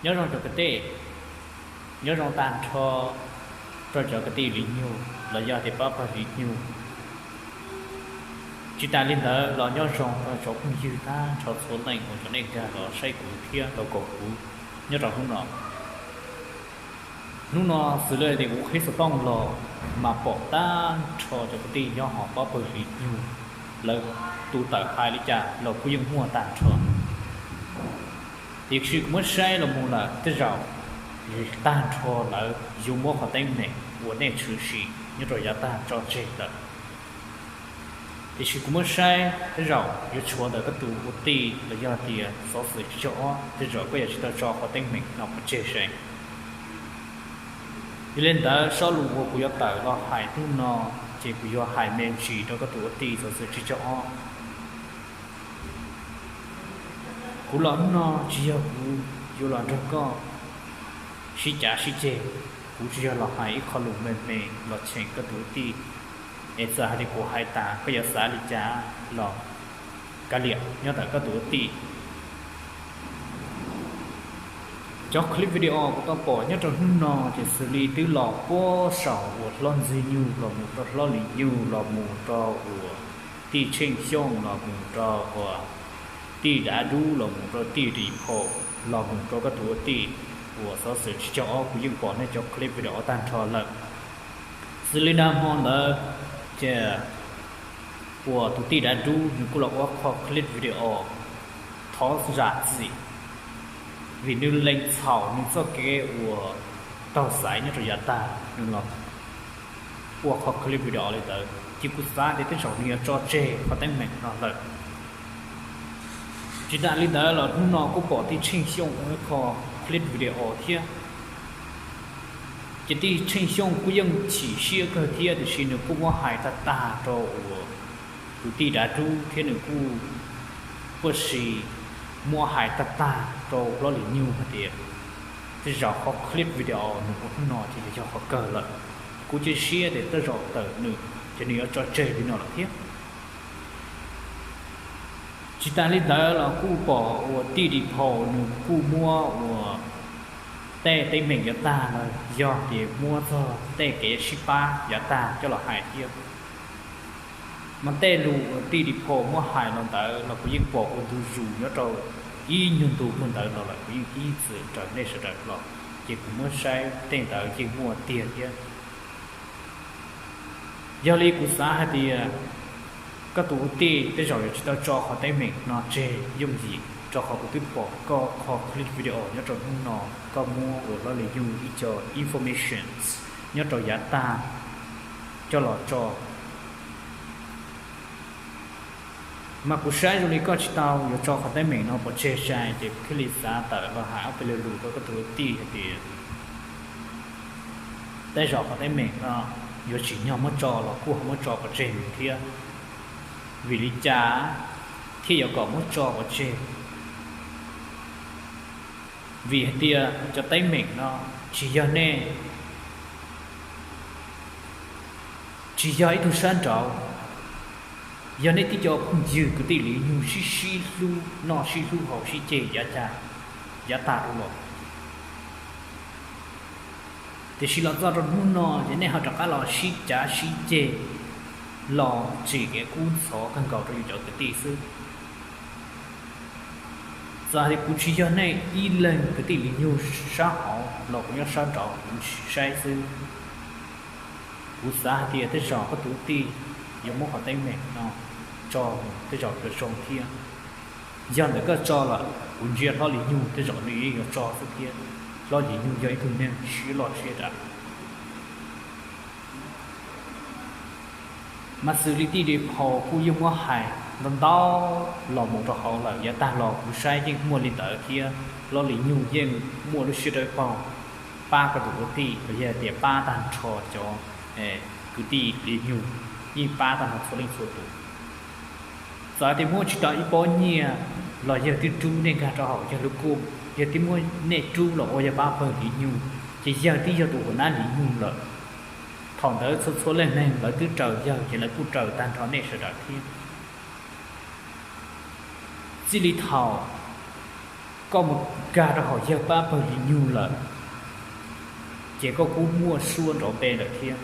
Nyob zoo cov kwv tij, nyob zoo tag nrho rau cov kwv tij Hli Nyug los yog tias pab pawg Hli Nyug. Tsis tas li ntawd los nyob zoo rau cov phooj ywg tag nrho txhua leej uas cov nej nkag los saib kuv thiab los koom kuv nyob rau hnub no. Hnub no xws li tias kuv qhib xov tooj los mas pom tag nrho cov kwv tij nyob hauv pab pawg Hli Nyug lawv tus tawm hais li cas los kuj yeej muaj tag nrho. Tiam sis kuv muab saib los mus lawm tej zaum tag nrho lawv yuav muab qhov teeb meem uas nej tshwm sim nyob rau yav tag tso tseg lawm. Tiam sis kuv muab saib tej zaum yuav tshuav ntawm koj tus ua tij los yog tias xov xwm tsib caug ob tej zaum koj yuav tsis tau tso qhov teeb meem no pov tseg seb. Yog li ntawd zaj lus uas kuv yuav tawm los hais hnub no ces kuv yuav hais me ntsis rau koj tus ua tij xov xwm tsib caug ob. Kuv los hnub no tsis yog kuv yuav los nrog koj sib cav sib ceg, kuv tsis yog los hais ib qho lus me me los cheem koj tus ua tij. Es txawm hais tias kuv hais tas koj yuav xav li cas los kav liam nyob ntawm koj tus ua tij. Cov clip video kuv tau pom nyob rau hnub no ces xws li twb los puag saum uas hlob Ntxwg Nyug los mus rau hlob Lis Nyug los mus rau uas tij Tsheej Xyooj los mus rau uas tij Dav Dub los mus rau tij Ris Phaum los mus rau koj tus ua tij uas xov xwm tsib caug ob kuv yeej pom nej cov clip video tag nrho lawm. Xws li nag hmo ntawd ces uas tus tij Dav Dub nws kuj los ua qho clip video thov zam txim vim nws lees txhaum nws txoj kev uas taug xaiv nyob rau yav tag nws los ua qho clip video li ntawd ces kuv xav tias tej zaum nws yuav tso tseg qhov teeb meem no lawm. Tsis tas li ntawd los hnub no kuj pom tij Tsheej Xyooj ua ib qho clip video thiab. Ces tij Tsheej Xyooj kuj yeej chim siab kawg thiab tiam sis nws kuj muab hais tag tag rau uas tus tij Dav Dub thiab nws kuj puaj si muab hais tag tag rau hlob Lis Nyug hais tias tej zaum qhov clip video nws ua hnub no ces yog qhov kawg lawm. Kuv cia siab tias tej zaum tawm nws ces nws yuav tso tseg li no lawm thiab. Tsis tas li ntawd los kuj pom uas tij Ris Phaum nws kuj muab uas tej teeb meem yav tag los yog tias muab txog tej kev sib pab yav tag coj los hais thiab. Mas tej lus uas tij Ris Phaum muab hais los ntawd los kuv yeej pom ua ntu zus nyob rau ib nyuag ntu mus ntawd los lawm kuv yeej ib txwm raws nej sawv daws los ces kuv muab saib tej ntawd yeej muaj tiag thiab. Yog li kuv xav hais tias koj tus ua tij tej zaum yuav tsis tau tso qhov teeb meem no tseg yooj yim rau qhov kuv twb pom koj qho clip video nyob rau hnub no, koj muab uas hlob Lis Nyug ib co informations nyob rau yav tag coj los tso. Mas kuv saib zoo li koj tsis tau yuav tso qhov teeb meem no pov tseg sai ces kuv thiaj li xav tawm los hais ob peb lo lus rau koj tus ua tij hais tias tej zaum qhov teeb meem no yuav tsim nyog muab tso los kuj ho muab tso pov tseg mus thiab. Vim li cas thiaj yuav kom muab tso pov tseg? Vim hais tias cov teeb meem no tsis yog nej, tsis yog ib tug sab nraud, yog nej tib co phooj ywg kwv tij Hli Nyug sib sib hlub noj sib hlub haus sib ceg yav tag rau los. Tiam sis los txog rau hnub no ces nej ho rov qab los sib cav sib ceg los tsim kev kub ntxhov kawg nkaus rau yus cov kwv tij xwb. Txawm hais tias kuv tsis yog nej ib leeg kwv tij Hli Nyug sab hauv los kuv nyob sab nraud kuv saib xwb, kuv xav hais tias tej zaum koj tus ua tij yuav muab qhov teeb meem no tso mus tej zaum yuav zoo thiab. Yog ntawm koj tso lawm kuv ntsia hlob Hli Nyug tej zaum nws yeej yuav tso xwb thiab. Hlob Hli Nyug yog ib tug neeg siab loj siab dav. Mas xws li tij Ris Phaum kuj yeej muab hais ntau ntau los mus rau hauv lawm, yav tag los kuv saib yeej muaj li ntawd thiab. Hlob Hli Nyug yeej muaj lub siab dawb paug pab koj tus ua tij los yog tias pab tag nrho cov kwv tij Hli Nyug, yeej pab tag nrho txhua leej txhua tus. Txawm tias muab tsis tau ib pob nyiaj los yawg twb rub nej nkag rau hauv yawg lub kuj, yawg twb muab nej rub los ua yawg pab pawg Hli Nyug, ces yawg twb yog tus uas nab Hli Nyug lawm. Thaum ntawd txhua txhua leej neeg lawv twb raws yawg ces lawv kuj raws tag nrho nej sawv daws thiab. Txij li thaum Koj mus nkag rau hauv yawg pab pawg li nyug lawm, ces koj kuj muaj suab nrov npe lawm thiab.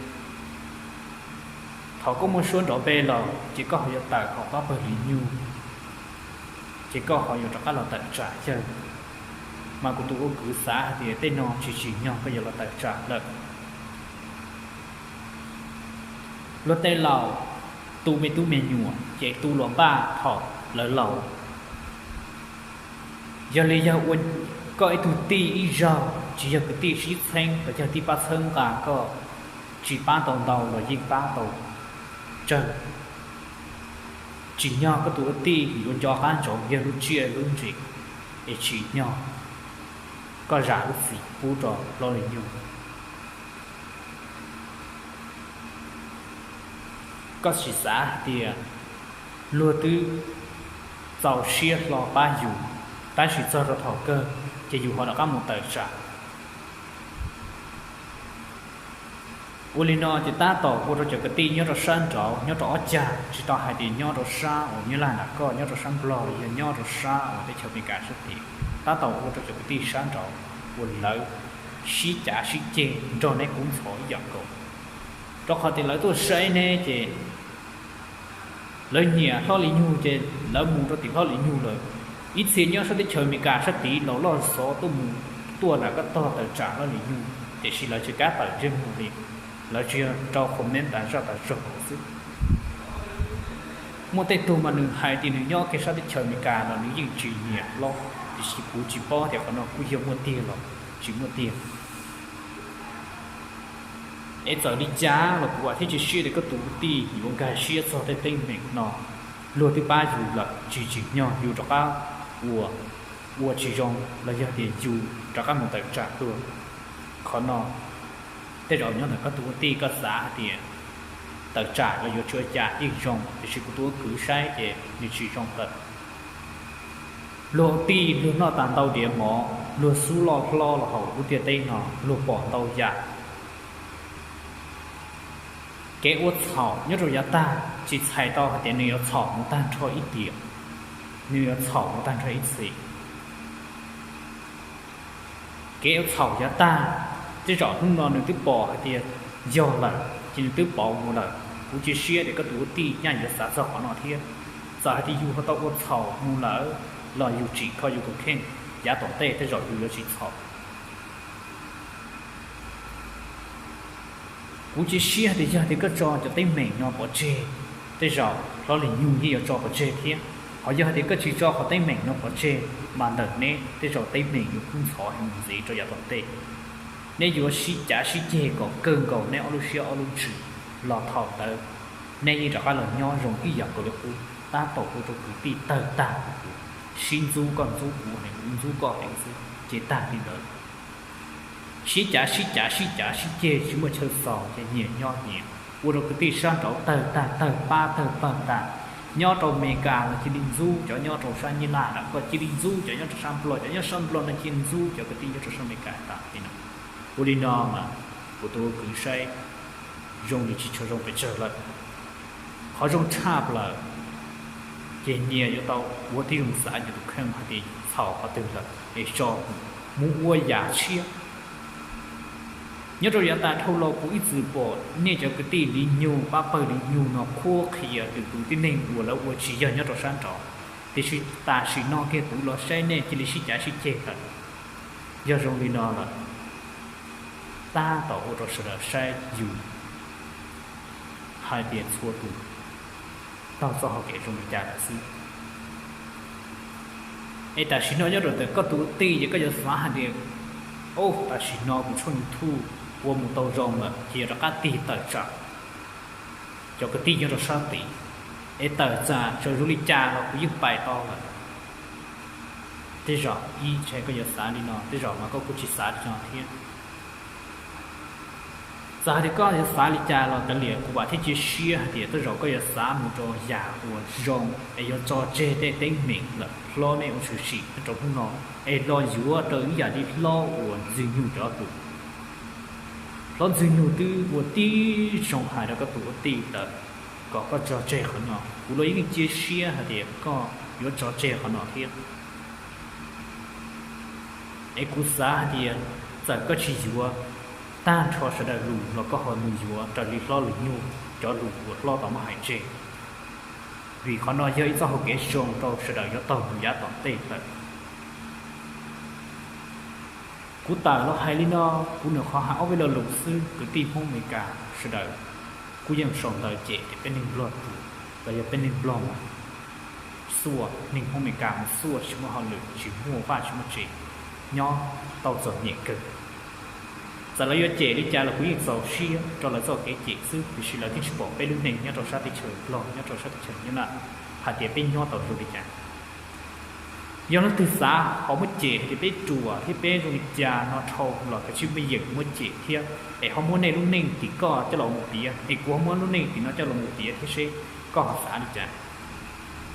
Thaum koj muaj suab nrov npe los ces koj ho yuav tawm hauv pab pawg li nyug, ces koj ho yuav rov qab los tawm tsam yawg. Mas kuv tus ua kwv xav hais tias tej no tsis tsim nyog koj yuav los tawm tsam lawm. Luag tej laus tu me tub me nyuam ces tu los npaj thaum lawv laus. Yog li yog ua koj ib tug tij ib zaug tsis yog kwv tij sib txheeb los yog tij pab txhawb nqa koj, tsis pab tau ntau los yeej pab tau tsawg. Tsim nyog koj tus ua tij yuav nco qab ntsoov yawg lub tsiaj lub ntsig, es tsim nyog koj zam lub txim pub rau hlob li nyug. Koj sim xav hais tias luag twb txaus siab hlo pab yus, tab sis txog rau thaum kawg ces yus ho rov qab mus tawm tsam. Ua li no ces tab tom ua rau cov kwv tij nyob rau sab nraud nyob rau ob cag, tsis tau hais tias nyob rau sab uas Nyab Laj nram koj, nyob rau sab Nplog los yog nyob rau sab uas teb chaws Amelikas sab tid, tab tom ua rau cov kwv tij sab nraud uas lawv sib cav sib ceg nrog neb kub ntxhov ib yam nkaus. Rau qhov tias lawv tuaj saib neb ces lawv nyiam hlob li nyug ces lawv mus rau tim hlob li nyug lawm. Ib txhia nyob sab teb chaws Amelikas sab tid los loj xov tuaj mus tuaj nram koj tog tawm tsam hlob li nyug, tiam sis lawv tsis kam tawm ntsej muag li, lawv tsuas yog rau comment tas zaj tas zog xwb. Muaj tej tug mas nws hais tias nws nyob kiag sab teb chaws Amelikas los nws yeej tsis nyiam hlob, tiam sis kuv tsis paub tias qhov no kuj yog muaj tiag los tsis muaj tiag. Es txawm li cas los kuv vam thiab cia siab tias koj tus kwv tij yuav nkag siab txog tej teeb meem no. Luag twb pab yus lawm, tsis tsim nyog yus rov qab ua, ua tsis zoo los yog tias yus rov qab mus tawm tsam luag. Qhov no tej zaum nyob ntawm koj tus kwv tij, koj xav hais tias tawm tsam los yuav tsis ua cas yeej zoo, tiam sis kuv tus ua kwv saib ces nws tsis zoo lawm. Luag ua tij luag noj tas ntau diav mov, luag xub loj hlob los hauv lub ntiaj teb no luag pom ntau yam. Kev ua txhaum nyob rau yav tag tsis txhais tau hais tias nws yuav txhaum mus tag nrho ib tiam, nws yuav txhaum mus tag nrho ib txhis. Kev ua txhaum yav tag, tej zaum hnub no nws twb pom hais tias yog lawm ces nws twb pauv mus lawm. Kuv cia siab tias koj tus ua tij nyaj yuav xav txog qhov no thiab. Txawm hais tias yus ho tau ua txhaum mus lawm los yus tsim kho yus tus kheej, yav tom ntej tej zaum yus yuav tsis txhaum. Kuv cia siab hais tias yog tias koj tso cov teeb meem no pov tseg, tej zaum hlob li nyug yeej yuav tso pov tseg thiab. Ho yog hais tias koj tsis tso qhov teeb meem no pov tseg, mas ntawm neb tej zaum teeb meem yuav kub ntxhov heev mus ntxiv rau yav tom ntej. Neb yuav sib cav sib ceg kom kawg nkaus neb ob lub siab ob lub ntsws, los thaum ntawd neb yeej rov qab los nyob zoo ib yam nkaus li qub, tab tom ua rau kwv tij tawg tag, sib ntxub koj ntxub kuv, kuv ntxub koj heev xwb ces tag li ntawd. Sib cav sib cav sib cav sib ceg tsis muaj chaw xaus ces nyias nyob nyias, ua rau kwv tij sab nraud tawg tag tawg pab tawg pawg tag. Nyob rau Amelikas los cia li ntxub cov nyob rau sab Nyab Laj, koj cia li ntxub cov nyob rau sab Nplog, cov nyob sab Nplog no cia li ntxub cov kwv tij nyob rau sab Amelikas tas li no. Ua li no mas kuv tus ua kwv saib zoo li tsis tshua zoo pes tsawg lawm. Qhov zoo tshaj plaws ces nyias yuav tau ua tib zoo xav nyias tus kheej hais tias txhaum qhov twg lawm es tso mus ua yam tshiab. Nyob rau yav tas dhau los kuv ib txwm pom nej cov kwv tij li nyug pab pawg li nyug no qhuab qhia lwm tus tib neeg uas lawv ua tsis yog nyob rau sab nraud, tiam sis tam sim no kiag kuv los saib nej cia li sib cav sib ceg lawm. Yog zoo li no lawm, tab tom ua rau sawv daws saib yus hais tias txhua tus taug txoj hau kev zoo li cas lawm xwb. Es tam sim no nyob rau ntawm koj tus ua tij ces koj yuav xav hais tias, o, tam sim no kuv tshooj YouTube ua mus tau zoo lawm ces yuav rov qab tig tawm tsam cov kwv tij nyob rau sab tid, es tawm tsam txawm zoo li cas los kuv yeej pais tau lawm. Tej zaum ib tsam koj yuav xav li no, tej zaum mas koj kuj tsis xav li no thiab. Txawm hais tias koj yuav xav li cas los kav liam, kuv vam thiab cia siab hais tias tej zaum koj yuav xav mus rau yam uas zoo es yuav tso tseg tej teeb meem lawm hlob nej ua tshwm sim nyob rau hnub no, es los yuav raws ib yam li hlob uas Ntxwg Nyug cov lus. Hlob Ntxwg Nyug twb ua tib zoo hais rau koj tus ua tij lawm kom koj tso tseg qhov no, kuv los yeej cia siab hais tias koj yuav tso tseg qhov no thiab. Es kuv xav hais tias txawm koj tsis yuav tag nrho sawv daws lus los koj ho mus yuav raws li hlob lus nyuj cov lus uas hlob tau muab hais tseg, vim qhov no yog ib txoj hau kev zoo rau sawv daws yuav taug mus yav tom ntej lawm. Kuv tawm los hais li no, kuv nyuam qhuav hais ob peb lo lus xwb, kwv tij Hmoob Amelikas sawv daws kuj yeej sau ntawv cem tias peb neeg Nplog ruam, los yog peb neeg Nplog mus xuaj, neeg Hmoob Amelikas mus xuaj tsis muaj hauj lwm, tsis muaj vaj tsis muaj tsev, nyob tau txom nyem kawg. Txawm lawv yuav cem li cas los kuv yeej txaus siab rau lawv txoj kev cem xwb, tiam sis lawv twb tsis pom peb lub neej nyob rau sab teb chaws Nplog, nyob rau sab teb chaws Nyab Laj hais tias peb nyob tau zoo li cas. Yog leej twg xav ho muab cem hais tias peb ruam thiab peb zoo li cas no dhau los kav tsij muaj yeem muab cem thiab, es ho muab nej lub neej tim koj coj los mus piav, es kuv ho muab lub neej tim no coj los mus piav thiab seb koj ho xav li cas.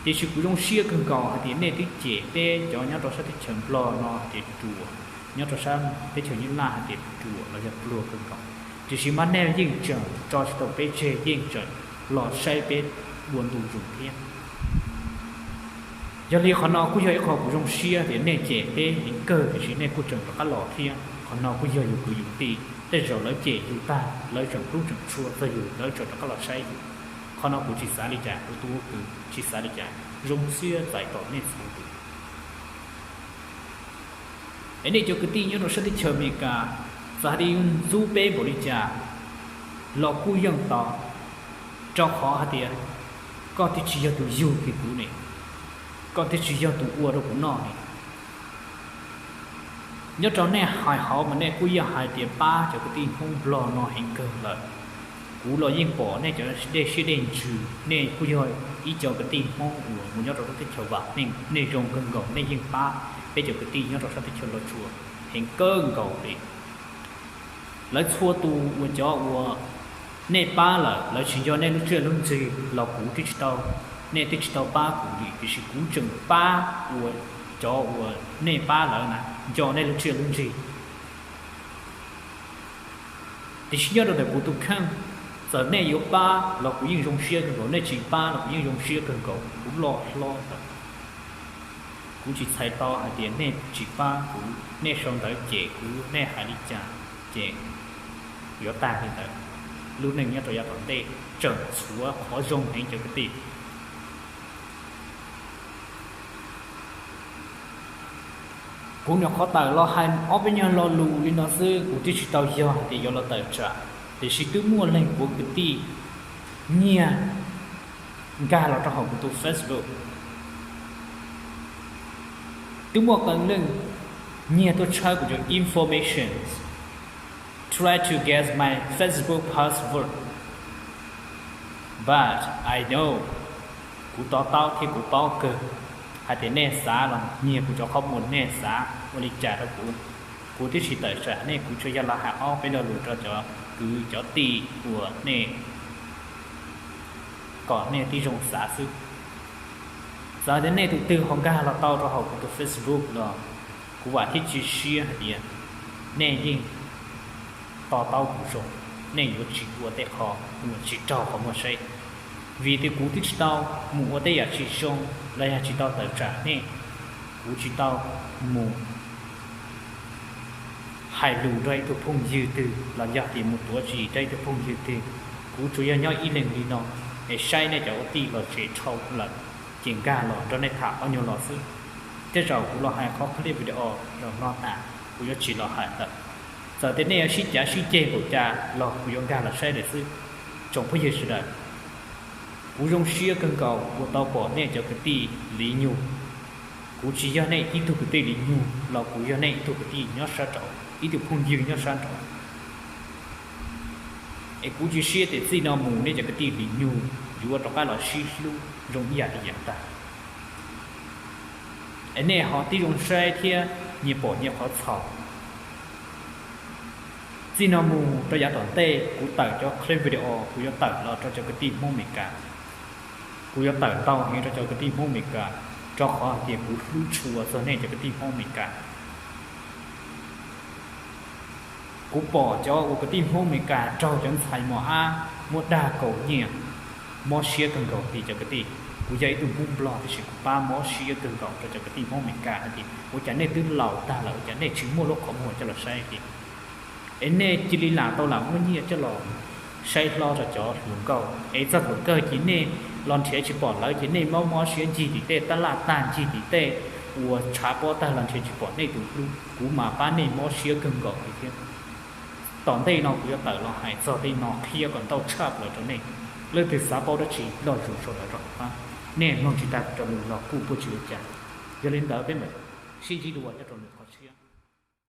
Tiam sis kuv zoo siab kawg nkaus hais tias nej twb cem peb cov nyob rau sab teb chaws Nplog no hais tias ruam, nyob rau sab teb chaws Nyab Laj hais tias ruam los yog pluag kawg nkaus, tiam sis mas nej yeej tseem tso tsis tau peb tseg, yeej tseem los saib peb ua ntu zus thiab. Yog li qhov no kuj yog ib qho kuv zoo siab tias nej cem peb heev kawg tiam sis nej kuj tseem rov qab los thiab. Qhov no kuj yog yus kwv yus tij, tej zaum lawv cem yus tag lawv tseem hlub tseem tshua txog yus, lawv tseem rov qab los saib yus. Qhov no kuv tsis xav li cas, kuv tus ua kwv tsis xav li cas, zoo siab txais tos nej txhua tus. Es nej cov kwv tij nyob rau sab teb chaws Amelikas, txawm hais tias yus ntxub peb npaum li cas los kuj yeej tau, rau qhov hais tias koj twb tsis yog tus yug kiag kuv ne, koj twb tsis yog tus ua rau kuv noj ne. Nyob rau nej hais hauv mas nej kuj yeej hais tias pab cov kwv tij Hmoob Nplog no heev kawg lawm. Kuv los yeej pom nej cov dej siab dej ntsws, nej kuj yog ib co kwv tij Hmoob uas mus nyob rau lub teb chaws vam meej, nej zoo kawg nkaus, nej yeej pab peb cov kwv tij nyob rau sab teb chaws Los Tsuas heev kawg nkaus li. Lawv txhua tus uas cov uas nej pab lawm lawv tsis nco nej lub tsiaj lub ntsig los kuv twb tsis tau, nej twb tsis tau pab kuv li, tiam sis kuv tseem pab uas cov uas nej pab lawm na nco nej lub tsiaj lub ntsig. Tiam sis nyob rau ntawm kuv tus kheej, txawm nej yuav pab los kuv yeej zoo siab kawg nkaus, nej tsis pab los kuv yeej zoo siab kawg nkaus, kuv loj hlob lawm. Kuv tsis txhais tau hais tias nej tsis pab kuv, nej sau ntawv cem kuv, nej hais li cas ces yuav tag li ntawd. Lub neej nyob rau yav tom ntej tseem tshuav qhov zoo heev cov kwv tij. Kuv nyuam qhuav tawm los hais ob peb nyuag lo lus li no xwb, kuv twb tsis tau yog hais tias yuav los tawm tsam, tiam sis twb muaj leej puav kwv tij nyiag nkag los rau hauv kuv tus Facebook. Twb muaj qee leej nyiag tuaj tshawb kuv cov informations, try to guess my Facebook password, but I know, kuv to taub thiab kuv paub kawg hais tias nej xav los nyiag kuv cov qhov muag, nej xav ua li cas rau kuv. Kuv twb tsis tawm tsam nej, kuv tsuas yog los hais ob peb lo lus rau cov kwv cov tij uas nej, kom nej tib zoo xav xwb. Txawm tias nej tus twg ho nkag los tau rau hauv kuv tus Facebook los kuv vam thiab cia siab hais tias nej yeej to taub kuv zoo, nej yuav tsis ua tej qho uas tsis raug qhov muag saib. Vim tias kuv twb tsis tau mus ua tej yam tsis zoo los yog tsis tau tawm tsam nej, kuv tsis tau mus hais lus nrog ib tug phooj ywg twg los yog tias mus tuav tsis rau ib tug phooj ywg twg. Kuv tsuas yog nyob ib leeg li no es saib nej cov ua tij los tsev dhau lawm ces nkag los nrog nej tham ob nyuag lo xwb. Tej zaum kuv los hais qhov clip video zaum no tas kuv yuav tsis los hais lawm. Txawm tias nej yuav sib cav sib ceg npaum cas los kuv yuav nkag los saib lawm xwb. Tsoom phooj ywg sawv daws, kuv zoo siab kawg nkaus uas tau pom nej cov kwv tij Lis Nyug. Kuv tsis yog nej ib tug kwv tij Lis Nyug los kuv yog nej ib tug kwv tij nyob sab nraud, ib tug phooj ywg nyob sab nraud. Es kuv cia siab tias txij no mus nej cov kwv tij Lis Nyug yuav rov qab los sib hlub zoo ib yam li yav tag. Es nej ho tib zoo saib thiab nyias pom nyias qhov txhaum. Txij no mus rau yav tom ntej kuv tawm cov clip video kuv yuav tawm los rau cov kwv tij Hmoob Amelikas. Kuv yuav tawm ntau heev rau cov kwv tij Hmoob Amelikas, rau qhov hais tias kuv hlub tshua txog nej cov kwv tij Hmoob Amelikas. Kuv pom cov uas kwv tij Hmoob Amelikas raug cov ntxhais mos ab muab dag kaum nyiaj, mob siab kawg nkaus li cov kwv tij. Kuv yog ib tug Hmoob Nplog tiam sis kuv pab mob siab kawg nkaus rau cov kwv tij Hmoob Amelikas hais tias ua cas nej twb laus tag lawm ua cas nej tsis muaj lub qhov muag coj los saib tias es nej cia li lam tau lam muab nyiaj coj los saib hlob rau cov hluas nkauj es txog thaum kawg ces nej los nrhiav tsis pom lawv ces nej mob mob siab ncig tim tej tab laj tag ncig tim tej uas tshav pob tag los nrhiav tsis pom nej tus hlub. Kuv mas pab nej mob siab kawg nkaus li thiab. Tom ntej no kuv yuav tawm los hais txog tej no qhia kom ntau tshaj plaws rau nej. Leej twg xav paub dab tsi los zaum saum lawv rau hauv qab. Nej mloog tsis tag kuv cov lus los kuj puaj tsis ua cas. Yog li ntawd peb mam sib ntsib dua nyob rau lwm